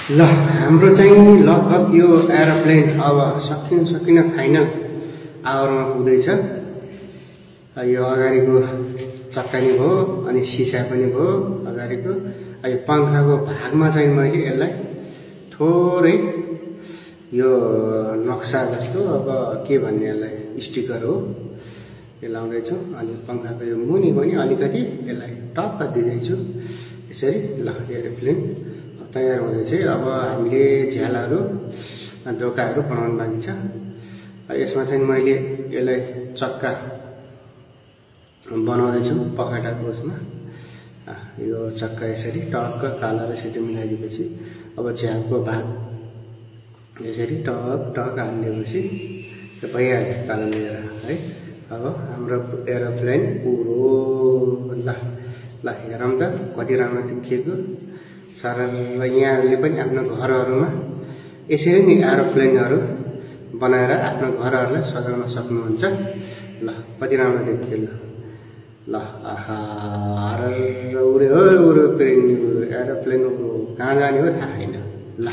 ल हाम्रो चाहिँ लगभग यो एरोप्लेन अब सकिन फाइनल आवरमा पुग्दैछ। यो अगाडिको चक्का नि भयो अनि सिसा पनि भयो अगाडिको। यो पंखाको भागमा चाहिँ मैले यसलाई थोरै यो नक्सा जस्तो अब के भन्ने यसलाई स्टिकर हो यो लाउँदै छु। अनि पंखाको यो मुनि पनि अलिकति यसलाई टक्क दिँदै छु यसरी। ल एरोप्लेन तयार हुँदैछ। अब हामीले झ्यालहरू ढोकाहरू बनाउन बाँकी छ। यसमा चाहिँ मैले यसलाई चक्का बनाउँदैछु पखेटाको उसमा। यो चक्का यसरी टक्क काला र सेतो मिलाइदिएपछि अब झ्यालको भाग यसरी टक टक हालिदिएपछि भइहाल्यो कालो लिएर है। अब हाम्रो एरोप्लेन पुरो ल हेरौँ त कति राम्रो देखिएको। सारा यहाँहरूले पनि आफ्नो घरहरूमा यसरी नै एरोप्लेनहरू बनाएर आफ्नो घरहरूलाई सजाउन सक्नुहुन्छ। ल कति राम्रो देखियो। ल आहा उड्यो एरोप्लेन कहाँ जाने हो थाहा छैन। ल